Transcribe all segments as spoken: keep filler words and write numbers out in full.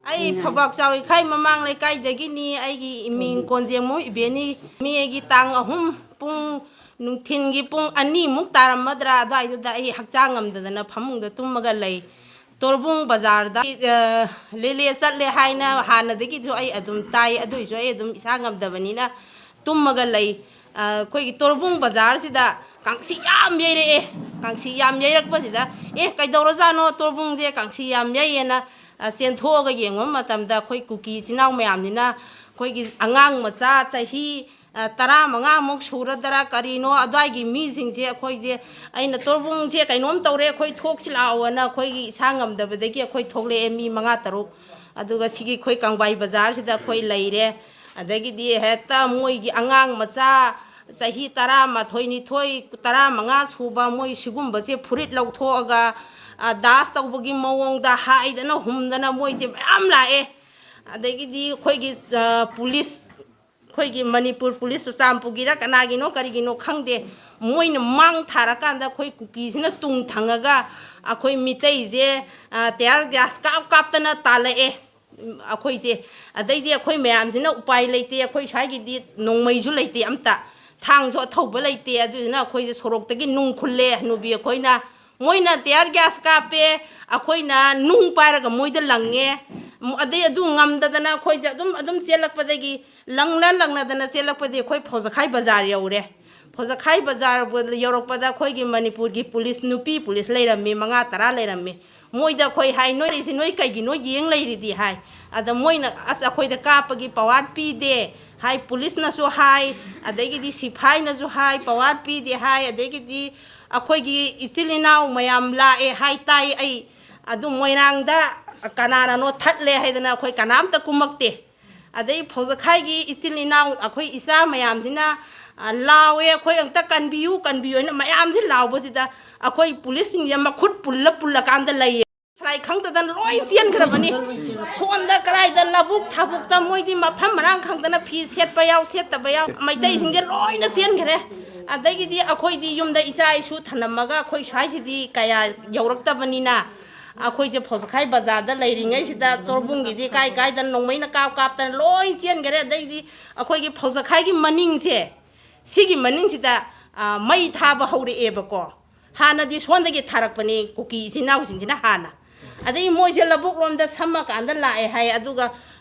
ꯑꯩ ꯐꯕꯥꯛ ꯆꯥꯎꯏꯈꯥꯏ ꯃꯃꯥꯡ ꯂꯩꯀꯥꯏꯗꯒꯤꯅꯤ꯫ ꯑꯩꯒꯤ ꯏꯃꯤꯡ ꯀꯣꯟꯖꯦꯝꯃꯨ ꯏꯕꯦꯅꯤ꯫ ꯃꯦꯒꯤ ꯇꯥꯡ ꯑꯍꯨꯝ ꯄꯨꯡ, ꯅꯨꯡꯊꯤꯟꯒꯤ ꯄꯨꯡ ꯑꯅꯤꯃꯨꯛ ꯇꯥꯔꯝꯃꯗ꯭ꯔꯥ ꯑꯗꯨꯋꯥꯏꯗꯨꯗ ꯑꯩ ꯍꯛꯆꯥꯡ ꯉꯝꯗꯗꯅ ꯐꯃꯨꯡꯗ ꯇꯨꯝꯃꯒ ꯂꯩ꯫ ꯇꯣꯔꯕꯨꯡ ꯕꯖꯥꯔꯗ, ꯑ, ꯂꯦꯂꯦ ꯆꯠꯂꯦ ꯍꯥꯏꯅ ꯍꯥꯟꯅꯗꯒꯤꯁꯨ ꯑꯩ ꯑꯗꯨꯝ ꯇꯥꯏ, ꯑꯗꯨꯏꯁꯨ ꯑꯩ ꯑꯗꯨꯝ ꯏꯁꯥ ꯉꯝꯗꯕꯅꯤꯅ ꯇꯨꯝꯃꯒ ꯂꯩ꯫ ꯑ, ꯑꯩꯈꯣꯏꯒꯤ ꯇꯣꯔꯕꯨꯡ ꯕꯖꯥꯔꯁꯤꯗ ꯀꯥꯡꯁꯤ ꯌꯥꯝ ꯌꯩꯔꯛꯑꯦ꯫ ꯀꯥꯡꯁꯤ ꯌꯥꯝ ꯌꯩꯔꯛꯄꯁꯤꯗ, "ꯑꯦ, ꯀꯩꯗꯧꯔꯖꯥꯠꯅꯣ ꯇꯣꯔꯕꯨꯡꯁꯦ ꯀꯥꯡꯁꯤ ꯌꯥꯝ ꯌꯩꯌꯦꯅ?" ꯑ, ꯆꯦꯟꯊꯣꯛꯑꯒ ꯌꯦꯡꯕ ꯃꯇꯝꯗ ꯑꯩꯈꯣꯏ ꯀꯨꯀꯤ ꯏꯆꯤꯟ ꯏꯅꯥꯎ ꯃꯌꯥꯝꯁꯤꯅ ꯑꯩꯈꯣꯏꯒꯤ ꯑꯉꯥꯡ ꯃꯆꯥ ꯆꯍꯤ, ꯑ, ꯇꯔꯥꯃꯉꯥꯃꯨꯛ ꯁꯨꯔꯗꯔꯥ ꯀꯔꯤꯅꯣ ꯑꯗꯨꯋꯥꯏꯒꯤ ꯃꯤꯁꯤꯡꯁꯦ ꯑꯩꯈꯣꯏꯁꯦ, ꯑꯩꯅ ꯇꯣꯔꯕꯨꯡꯁꯦ ꯀꯩꯅꯣꯝ ꯇꯧꯔꯦ, ꯑꯩꯈꯣꯏ ꯊꯣꯛꯁꯤ ꯂꯥꯛꯑꯣꯅ ꯑꯩꯈꯣꯏꯒꯤ ꯏꯁꯥ ꯉꯝꯗꯕꯗꯒꯤ ꯑꯩꯈꯣꯏ ꯊꯣꯛꯂꯛꯑꯦ ꯃꯤ ꯃꯉꯥ ꯇꯔꯨꯛ꯫ ꯑꯗꯨꯒ ꯁꯤꯒꯤ ꯑꯩꯈꯣꯏ ꯀꯪꯕꯥꯏ ꯕꯖꯥꯔꯁꯤꯗ ꯑꯩꯈꯣꯏ ꯂꯩꯔꯦ꯫ ꯑꯗꯒꯤꯗꯤ ꯍꯦꯛꯇ ꯃꯣꯏꯒꯤ ꯑꯉꯥꯡ ꯃꯆꯥ ꯆꯍꯤ ꯇꯔꯥꯃꯥꯊꯣꯏ, ꯅꯤꯊꯣꯏ, ꯇꯔꯥꯃꯉꯥ ꯁꯨꯕ ꯃꯣꯏ ꯁꯤꯒꯨꯝꯕꯁꯦ ꯐꯨꯔꯤꯠ ꯂꯧꯊꯣꯛꯑꯒ, ꯑ, ꯗꯥꯟꯁ ꯇꯧꯕꯒꯤ ꯃꯑꯣꯡꯗ ꯍꯥꯏꯗꯅ ꯍꯨꯝꯗꯅ ꯃꯣꯏꯁꯦ ꯃꯌꯥꯝ ꯂꯥꯛꯑꯦ꯫ ꯑꯗꯒꯤꯗꯤ ꯑꯩꯈꯣꯏꯒꯤ, ꯑ, ꯄꯨꯂꯤꯁ, ꯑꯩꯈꯣꯏꯒꯤ ꯃꯅꯤꯄꯨꯔ ꯄꯨꯂꯤꯁ ꯆꯨꯔꯆꯥꯟꯄꯨꯔꯒꯤꯔ ꯀꯅꯥꯒꯤꯅꯣ ꯀꯔꯤꯒꯤꯅꯣ ꯈꯪꯗꯦ, ꯃꯣꯏꯅ ꯃꯥꯡ ꯊꯥꯔꯀꯥꯟꯗ ꯑꯩꯈꯣꯏ ꯀꯨꯀꯤꯁꯤꯅ ꯇꯨꯡ ꯊꯪꯉꯒ ꯑꯩꯈꯣꯏ ꯃꯤꯇꯩꯁꯦ, ꯑ, ꯇꯤꯌꯥꯔ ꯒ꯭ꯌꯥꯁ ꯀꯥꯞ ꯀꯥꯞꯇꯅ ꯇꯥꯜꯂꯛꯑꯦ꯫ ꯑꯩꯈꯣꯏꯁꯦ, ꯑꯗꯩꯗꯤ ꯑꯩꯈꯣꯏ ꯃꯌꯥꯝꯁꯤꯅ ꯎꯄꯥꯏ ꯂꯩꯇꯦ, ꯑꯩꯈꯣꯏ ꯁ꯭ꯋꯥꯏꯒꯤꯗꯤ ꯅꯣꯡꯃꯩꯁꯨ ꯂꯩꯇꯦ ꯑꯝꯇ, ꯊꯥꯡꯁꯨ ꯑꯊꯧꯕ ꯂꯩꯇꯦ, ꯑꯗꯨꯗꯨꯅ ꯑꯩꯈꯣꯏꯁꯦ ꯁꯣꯔꯣꯛꯇꯒꯤ ꯅꯨꯡ ꯈꯨꯜꯂꯦ ꯍꯅꯨꯕꯤ ꯑꯩꯈꯣꯏꯅ꯫ ꯃꯣꯏꯅ ꯇꯤꯌꯥꯔ ꯒ꯭ꯌꯥꯁ ꯀꯥꯞꯄꯦ, ꯑꯩꯈꯣꯏꯅ ꯅꯨꯡ ꯄꯥꯏꯔꯒ ꯃꯣꯏꯗ ꯂꯪꯉꯦ꯫ ꯎꯝ, ꯑꯗꯩ ꯑꯗꯨ ꯉꯝꯗꯗꯅ ꯑꯩꯈꯣꯏꯁꯦ ꯑꯗꯨꯝ, ꯑꯗꯨꯝ ꯆꯦꯜꯂꯛꯄꯗꯒꯤ, ꯂꯪꯅ ꯂꯪꯅꯗꯅ ꯆꯦꯜꯂꯛꯄꯗꯒꯤ ꯑꯩꯈꯣꯏ ꯐꯧꯖꯈꯥꯏ ꯕꯖꯥꯔ ꯌꯧꯔꯦ꯫ ꯐꯧꯖꯈꯥꯏ ꯕꯖꯥꯔ ꯌꯧꯔꯛꯄꯗ ꯑꯩꯈꯣꯏꯒꯤ ꯃꯅꯤꯄꯨꯔꯒꯤ ꯄꯨꯂꯤꯁ, ꯅꯨꯄꯤ ꯄꯨꯂꯤꯁ ꯂꯩꯔꯝꯃꯤ, ꯃꯉꯥ ꯇꯔꯥ ꯂꯩꯔꯝꯃꯤ꯫ ꯃꯣꯏꯗ ꯑꯩꯈꯣꯏ ꯍꯥꯏ, "ꯅꯣꯏ ꯂꯩꯔꯤꯁꯤ ꯅꯣꯏ ꯀꯩꯒꯤꯅꯣ ꯌꯦꯡ ꯂꯩꯔꯤꯗꯤ?" ꯍꯥꯏ꯫ ꯑꯗ ꯃꯣꯏꯅ, "ꯑꯁ, ꯑꯩꯈꯣꯏꯗ ꯀꯥꯞꯄꯒꯤ ꯄꯋꯥꯔ ꯄꯤꯗꯦ" ꯍꯥꯏ, ꯄꯨꯂꯤꯁꯅꯁꯨ ꯍꯥꯏ, ꯑꯗꯒꯤꯗꯤ ꯁꯤꯐꯥꯏꯅꯁꯨ ꯍꯥꯏ, "ꯄꯋꯥꯔ ꯄꯤꯗꯦ" ꯍꯥꯏ, ꯑꯗꯒꯤꯗꯤ ꯑꯩꯈꯣꯏꯒꯤ ꯏꯆꯤꯜ ꯏꯅꯥꯎ ꯃꯌꯥꯝ ꯂꯥꯛꯑꯦ ꯍꯥꯏ ꯇꯥꯏ ꯑꯩ꯫ ꯑꯗꯨ ꯃꯣꯏꯔꯥꯡꯗ ꯀꯅꯥꯅꯅꯣ ꯊꯠꯂꯦ ꯍꯥꯏꯗꯅ ꯑꯩꯈꯣꯏ ꯀꯅꯥꯝꯇ ꯀꯨꯝꯃꯛꯇꯦ꯫ ꯑꯗꯩ ꯐꯧꯖꯈꯥꯏꯒꯤ ꯏꯆꯤꯜ ꯏꯅꯥꯎ ꯑꯩꯈꯣꯏ ꯏꯆꯥ ꯃꯌꯥꯝꯁꯤꯅ, ꯑ, ꯂꯥꯎꯋꯦ, "ꯑꯩꯈꯣꯏ ꯑꯝꯇ ꯀꯟꯕꯤꯌꯨ, ꯀꯟꯕꯤꯌꯨ" ꯍꯥꯏꯅ ꯃꯌꯥꯝꯁꯤ ꯂꯥꯎꯕꯁꯤꯗ ꯑꯩꯈꯣꯏ ꯄꯨꯂꯤꯁꯁꯤꯡꯁꯦ ꯃꯈꯨꯠ ꯄꯨꯜꯂ ꯄꯨꯜꯂꯀꯥꯟꯗ ꯂꯩꯌꯦ꯫ ꯁꯂꯥꯏ ꯈꯪꯗꯗꯅ ꯂꯣꯏ ꯆꯦꯟꯈ꯭ꯔꯕꯅꯤ꯫ ꯁꯣꯝꯗ ꯀꯗꯥꯏꯗ ꯂꯧꯕꯨꯛ ꯊꯥꯕꯨꯛꯇ ꯃꯣꯏꯗꯤ ꯃꯐꯝ ꯃꯔꯥꯡ ꯈꯪꯗꯅ ꯐꯤ ꯁꯦꯠꯄ ꯌꯥꯎ, ꯁꯦꯠꯇꯕ ꯌꯥꯎ꯫ ꯃꯩꯇꯩꯁꯤꯡꯁꯦ ꯂꯣꯏꯅ ꯆꯦꯟꯈ꯭ꯔꯦ꯫ ꯑꯗꯒꯤꯗꯤ ꯑꯩꯈꯣꯏꯗꯤ ꯌꯨꯝꯗ ꯏꯆꯥ ꯏꯁꯨ ꯊꯅꯝꯃꯒ ꯑꯩꯈꯣꯏ ꯁ꯭ꯋꯥꯏꯁꯤꯗꯤ ꯀꯌꯥ ꯌꯧꯔꯛꯇꯕꯅꯤꯅ, ꯑꯩꯈꯣꯏꯁꯦ ꯐꯧꯖꯈꯥꯏ ꯕꯖꯥꯔꯗ ꯂꯩꯔꯤꯉꯩꯁꯤꯗ ꯇꯣꯔꯕꯨꯡꯒꯤꯗꯤ ꯀꯥꯏ ꯀꯥꯏꯗꯅ ꯅꯣꯡꯃꯩꯅ ꯀꯥꯞ ꯀꯥꯞꯇꯅ ꯂꯣꯏ ꯆꯦꯟꯈꯔꯦ꯫ ꯑꯗꯩꯗꯤ ꯑꯩꯈꯣꯏꯒꯤ ꯐꯧꯖꯈꯥꯏꯒꯤ ꯃꯅꯤꯡꯁꯦ, ꯁꯤꯒꯤ ꯃꯅꯤꯡꯁꯤꯗ, ꯑ, ꯃꯩ ꯊꯥꯕ ꯍꯧꯔꯛꯑꯦꯕꯀꯣ꯫ ꯍꯥꯟꯅꯗꯤ ꯁꯣꯝꯗꯒꯤ ꯊꯥꯔꯛꯄꯅꯤ ꯀꯨꯀꯤ ꯏꯆꯤꯟ ꯏꯅꯥꯎꯁꯤꯡꯁꯤꯅ ꯍꯥꯟꯅ꯫ ꯑꯗꯩ ꯃꯣꯏꯁꯦ ꯂꯧꯕꯨꯛ ꯂꯣꯝꯗ ꯁꯝꯃꯀꯥꯟꯗ ꯂꯥꯛꯑꯦ ꯍꯥꯏ꯫ ꯑꯗꯨꯒ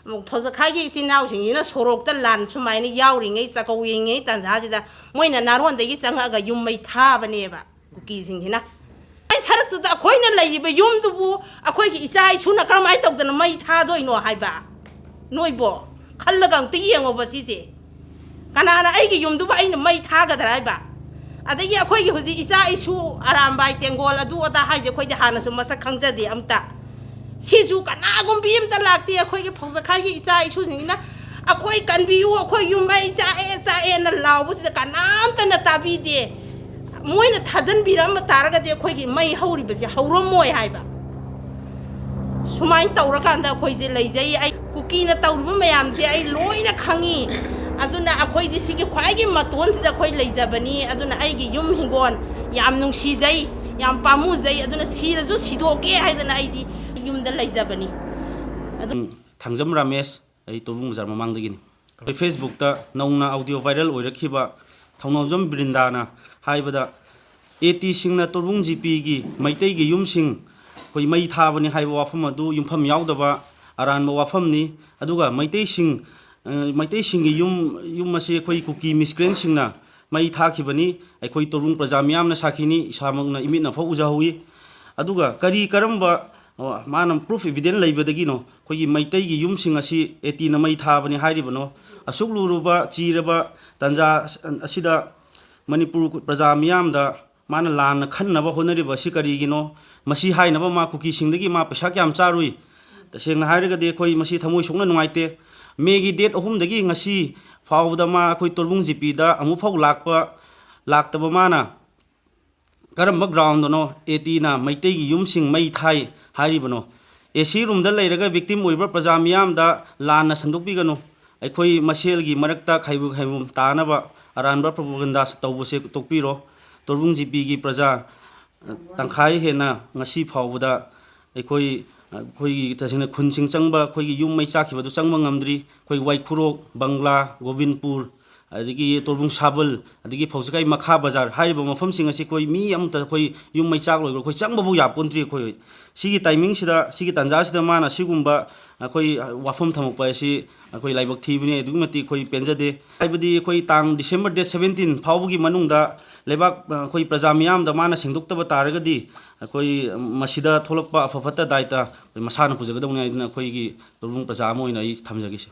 ꯐꯧꯖꯈꯥꯏꯒꯤ ꯏꯆꯤꯟ ꯏꯅꯥꯎꯁꯤꯡꯁꯤꯅ ꯁꯣꯔꯣꯛꯇ ꯂꯥꯟ ꯁꯨꯃꯥꯏꯅ ꯌꯥꯎꯔꯤꯉꯩ, ꯆꯥꯛꯀꯧꯔꯤꯉꯩ ꯇꯥꯟꯖꯥꯁꯤꯗ ꯃꯣꯏꯅ ꯅꯥꯔꯣꯟꯗꯒꯤ ꯆꯪꯉꯛꯑꯒ ꯌꯨꯝ ꯃꯩ ꯊꯥꯕꯅꯦꯕ꯫ ꯀꯨꯀꯤꯁꯤꯡꯁꯤꯅ꯫ ꯑꯩ ꯁꯔꯛꯇꯨꯗ ꯑꯩꯈꯣꯏꯅ ꯂꯩꯔꯤꯕ ꯌꯨꯝꯗꯨꯕꯨ ꯑꯩꯈꯣꯏꯒꯤ ꯏꯆꯥ ꯏꯁꯨꯅ ꯀꯔꯝꯍꯥꯏꯅ ꯇꯧꯗꯅ ꯃꯩ ꯊꯥꯗꯣꯏꯅꯣ ꯍꯥꯏꯕ? ꯅꯣꯏꯕꯣ, ꯈꯜꯂꯒ ꯑꯝꯇ ꯌꯦꯡꯉꯣꯕ ꯁꯤꯁꯦ꯫ ꯀꯅꯥꯅ ꯑꯩꯒꯤ ꯌꯨꯝꯗꯨꯕꯨ ꯑꯩꯅ ꯃꯩ ꯊꯥꯒꯗ꯭ꯔꯥ ꯍꯥꯏꯕ? ꯑꯗꯒꯤ ꯑꯩꯈꯣꯏꯒꯤ ꯍꯧꯖꯤꯛ ꯏꯆꯥ ꯏꯁꯨ ꯑꯔꯥꯝꯕꯥꯏ ꯇꯦꯡꯒꯣꯜ ꯑꯗꯨ ꯑꯗꯥ ꯍꯥꯏꯁꯦ ꯑꯩꯈꯣꯏꯗꯤ ꯍꯥꯟꯅꯁꯨ ꯃꯁꯛ ꯈꯪꯖꯗꯦ ꯑꯝꯇ꯫ ꯁꯤꯁꯨ ꯀꯅꯥꯒꯨꯝꯕꯤ ꯑꯝꯇ ꯂꯥꯛꯇꯦ꯫ ꯑꯩꯈꯣꯏꯒꯤ ꯐꯧꯖꯈꯥꯏꯒꯤ ꯏꯆꯥ ꯏꯁꯨꯁꯤꯡꯁꯤꯅ, "ꯑꯩꯈꯣꯏ ꯀꯟꯕꯤꯌꯨ, ꯑꯩꯈꯣꯏ ꯌꯨꯝ ꯃꯩ ꯆꯥꯛꯑꯦ, ꯆꯥꯛꯑꯦꯅ" ꯂꯥꯎꯕꯁꯤꯗ ꯀꯅꯥꯝꯇꯅ ꯇꯥꯕꯤꯗꯦ꯫ ꯃꯣꯏꯅ ꯊꯥꯖꯟꯕꯤꯔꯝꯕ ꯇꯥꯔꯒꯗꯤ ꯑꯩꯈꯣꯏꯒꯤ ꯃꯩ ꯍꯧꯔꯤꯕꯁꯦ ꯍꯧꯔꯝꯃꯣꯏ ꯍꯥꯏꯕ꯫ ꯁꯨꯃꯥꯏꯅ ꯇꯧꯔꯀꯥꯟꯗ ꯑꯩꯈꯣꯏꯁꯦ ꯂꯩꯖꯩ꯫ ꯑꯩ ꯀꯨꯀꯤꯅ ꯇꯧꯔꯤꯕ ꯃꯌꯥꯝꯁꯦ ꯑꯩ ꯂꯣꯏꯅ ꯈꯪꯉꯤ꯫ ꯑꯗꯨꯅ ꯑꯩꯈꯣꯏꯗꯤ ꯁꯤꯒꯤ ꯈ꯭ꯋꯥꯏꯒꯤ ꯃꯇꯣꯟꯁꯤꯗ ꯑꯩꯈꯣꯏ ꯂꯩꯖꯕꯅꯤ꯫ ꯑꯗꯨꯅ ꯑꯩꯒꯤ ꯌꯨꯝ ꯍꯤꯡꯒꯣꯜ ꯌꯥꯝ ꯅꯨꯡꯁꯤꯖꯩ, ꯌꯥꯝ ꯄꯥꯝꯃꯨꯖꯩ꯫ ꯑꯗꯨꯅ ꯁꯤꯔꯁꯨ ꯁꯤꯗꯣꯛꯀꯦ ꯍꯥꯏꯗꯅ ꯑꯩꯗꯤ ꯌꯨꯝꯗ ꯂꯩꯖꯕꯅꯤ꯫ ꯑꯗꯨ ꯊꯥꯡꯖꯝ ꯔꯥꯃꯦꯁ, ꯑꯩ ꯇꯣꯔꯕꯨꯡ ꯕꯖꯥꯔ ꯃꯃꯥꯡꯗꯒꯤꯅꯤ꯫ ꯑꯩꯈꯣꯏ Facebookꯇ ꯅꯧꯅ audio viral ꯑꯣꯏꯔꯛꯈꯤꯕ ꯊꯧꯅꯥꯎꯖꯝ ꯕ꯭ꯔꯤꯟꯗꯥꯅ ꯍꯥꯏꯕꯗ, ꯑꯦ ꯇꯤꯁꯤꯡꯅ ꯇꯣꯔꯕꯨꯡ ꯖꯤꯄꯤꯒꯤ ꯃꯩꯇꯩꯒꯤ ꯌꯨꯝꯁꯤꯡ ꯑꯩꯈꯣꯏ ꯃꯩ ꯊꯥꯕꯅꯤ ꯍꯥꯏꯕ ꯋꯥꯐꯝ ꯑꯗꯨ ꯌꯨꯝꯐꯝ ꯌꯥꯎꯗꯕ ꯑꯔꯥꯟꯕ ꯋꯥꯐꯝꯅꯤ꯫ ꯑꯗꯨꯒ ꯃꯩꯇꯩꯁꯤꯡ, ꯑ, ꯃꯩꯇꯩꯁꯤꯡꯒꯤ ꯌꯨꯝ, ꯌꯨꯝ ꯑꯁꯤ ꯑꯩꯈꯣꯏ ꯀꯨꯀꯤ ꯃꯤꯁꯀ꯭ꯔꯦꯟꯁꯤꯡꯅ ꯃꯩ ꯊꯥꯈꯤꯕꯅꯤ꯫ ꯑꯩꯈꯣꯏ ꯇꯣꯔꯕꯨꯡ ꯄ꯭ꯔꯖꯥ ꯃꯤꯌꯥꯝꯅ ꯁꯥꯈꯤꯅꯤ, ꯏꯁꯥꯃꯛꯅ ꯏꯃꯤꯠꯅ ꯐꯥꯎ ꯎꯖꯍꯧꯏ꯫ ꯑꯗꯨꯒ ꯀꯔꯤ ꯀꯔꯝꯕ, ꯑꯣ, ꯃꯥꯅ proof evidence ꯂꯩꯕꯗꯒꯤꯅꯣ ꯑꯩꯈꯣꯏꯒꯤ ꯃꯩꯇꯩꯒꯤ ꯌꯨꯝꯁꯤꯡ ꯑꯁꯤ ꯑꯦ ꯇꯤꯅ ꯃꯩ ꯊꯥꯕꯅꯤ ꯍꯥꯏꯔꯤꯕꯅꯣ? ꯑꯁꯨꯛ ꯂꯨꯔꯕ, ꯆꯤꯔꯕ ꯇꯥꯟꯖꯥ ꯑꯁꯤꯗ ꯃꯅꯤꯄꯨꯔ ꯄ꯭ꯔꯖꯥ ꯃꯤꯌꯥꯝꯗ ꯃꯥꯅ ꯂꯥꯟꯅ ꯈꯟꯅꯕ ꯍꯣꯠꯅꯔꯤꯕ ꯑꯁꯤ ꯀꯔꯤꯒꯤꯅꯣ? ꯃꯁꯤ ꯍꯥꯏꯅꯕ ꯃꯥ ꯀꯨꯀꯤꯁꯤꯡꯗꯒꯤ ꯃꯥ ꯄꯩꯁꯥ ꯀꯌꯥꯝ ꯆꯥꯔꯨꯏ? ꯇꯁꯦꯡꯅ ꯍꯥꯏꯔꯒꯗꯤ ꯑꯩꯈꯣꯏ ꯃꯁꯤ ꯊꯃꯣꯏ ꯁꯣꯛꯅ ꯅꯨꯡꯉꯥꯏꯇꯦ꯫ ꯃꯦꯒꯤ date ꯑꯍꯨꯝꯗꯒꯤ ꯉꯁꯤ ꯐꯥꯎꯕꯗ ꯃꯥ ꯑꯩꯈꯣꯏ ꯇꯣꯔꯕꯨꯡ ꯖꯤꯄꯤꯗ ꯑꯃꯨꯛꯐꯥꯎ ꯂꯥꯛꯄ, ꯂꯥꯛꯇꯕ ꯃꯥꯅ ꯀꯔꯝꯕ groundꯗꯅꯣ ꯑꯦ ꯇꯤꯅ ꯃꯩꯇꯩꯒꯤ ꯌꯨꯝꯁꯤꯡ ꯃꯩ ꯊꯥꯏ ꯍꯥꯏꯔꯤꯕꯅꯣ? ꯑꯦ ꯁꯤ roomꯗ ꯂꯩꯔꯒ victim ꯑꯣꯏꯕ ꯄ꯭ꯔꯖꯥ ꯃꯤꯌꯥꯝꯗ ꯂꯥꯟꯅ ꯁꯟꯗꯣꯛꯄꯤꯒꯅꯨ꯫ ꯑꯩꯈꯣꯏ ꯃꯁꯦꯜꯒꯤ ꯃꯔꯛꯇ ꯈꯥꯏꯕꯨ ꯈꯥꯏꯕꯨꯝ ꯇꯥꯅꯕ ꯑꯔꯥꯟꯕ propaganda ꯇꯧꯕꯁꯦ ꯇꯣꯛꯄꯤꯔꯣ꯫ ꯇꯣꯔꯕꯨꯡ ꯖꯤꯄꯤꯒꯤ ꯄ꯭ꯔꯖꯥ ꯇꯪꯈꯥꯏ ꯍꯦꯟꯅ ꯉꯁꯤ ꯐꯥꯎꯕꯗ ꯑꯩꯈꯣꯏ, ꯑꯩꯈꯣꯏꯒꯤ ꯇꯁꯦꯡꯅ ꯈꯨꯟꯁꯤꯡ ꯆꯪꯕ, ꯑꯩꯈꯣꯏꯒꯤ ꯌꯨꯝ ꯃꯩ ꯆꯥꯛꯈꯤꯕꯗꯨ ꯆꯪꯕ ꯉꯝꯗ꯭ꯔꯤ꯫ ꯑꯩꯈꯣꯏ ꯋꯥꯏꯈꯨꯔꯣꯛ, ꯕꯪꯒ꯭ꯂꯥ, ꯒꯣꯕꯤꯟꯄꯨꯔ, ꯑꯗꯒꯤ ꯇꯣꯔꯕꯨꯡ ꯁꯥꯕꯜ, ꯑꯗꯒꯤ ꯐꯧꯖꯤꯀꯥꯏ ꯃꯈꯥ ꯕꯖꯥꯔ ꯍꯥꯏꯔꯤꯕ ꯃꯐꯝꯁꯤꯡ ꯑꯁꯤ ꯑꯩꯈꯣꯏ ꯃꯤ ꯑꯃꯠꯇ ꯑꯩꯈꯣꯏ ꯌꯨꯝ ꯃꯩ ꯆꯥꯛ ꯂꯣꯏꯈ꯭ꯔꯦ, ꯑꯩꯈꯣꯏ ꯆꯪꯕꯐꯥꯎ ꯌꯥꯄꯣꯟꯇ꯭ꯔꯤ꯫ ꯑꯩꯈꯣꯏ ꯁꯤꯒꯤ timing ꯁꯤꯗ, ꯁꯤꯒꯤ ꯇꯥꯟꯖꯥꯁꯤꯗ ꯃꯥꯅ ꯁꯤꯒꯨꯝꯕ ꯑꯩꯈꯣꯏ ꯋꯥꯐꯝ ꯊꯝꯃꯛꯄ ꯑꯁꯤ ꯑꯩꯈꯣꯏ ꯂꯥꯏꯕꯛ ꯊꯤꯕꯅꯤ, ꯑꯗꯨꯛꯀꯤ ꯃꯇꯤꯛ ꯑꯩꯈꯣꯏ ꯄꯦꯟꯖꯗꯦ꯫ ꯍꯥꯏꯕꯗꯤ ꯑꯩꯈꯣꯏ ꯇꯥꯡ December date seventeen ꯐꯥꯎꯕꯒꯤ ꯃꯅꯨꯡꯗ ꯂꯩꯕꯥꯛ, ꯑꯩꯈꯣꯏ ꯄ꯭ꯔꯖꯥ ꯃꯤꯌꯥꯝꯗ ꯃꯥꯅ ꯁꯦꯡꯗꯣꯛꯇꯕ ꯇꯥꯔꯒꯗꯤ ꯑꯩꯈꯣꯏ ꯃꯁꯤꯗ ꯊꯣꯛꯂꯛꯄ ꯑꯐ ꯐꯠꯇ ꯗꯥꯏꯇ ꯑꯩꯈꯣꯏ ꯃꯁꯥꯅ ꯄꯨꯖꯒꯗꯧꯅꯤ ꯍꯥꯏꯗꯨꯅ ꯑꯩꯈꯣꯏꯒꯤ ꯇꯣꯔꯕꯨꯡ ꯄ꯭ꯔꯖꯥ ꯑꯃ ꯑꯣꯏꯅ ꯑꯩ ꯊꯝꯖꯒꯦ ꯁꯤ꯫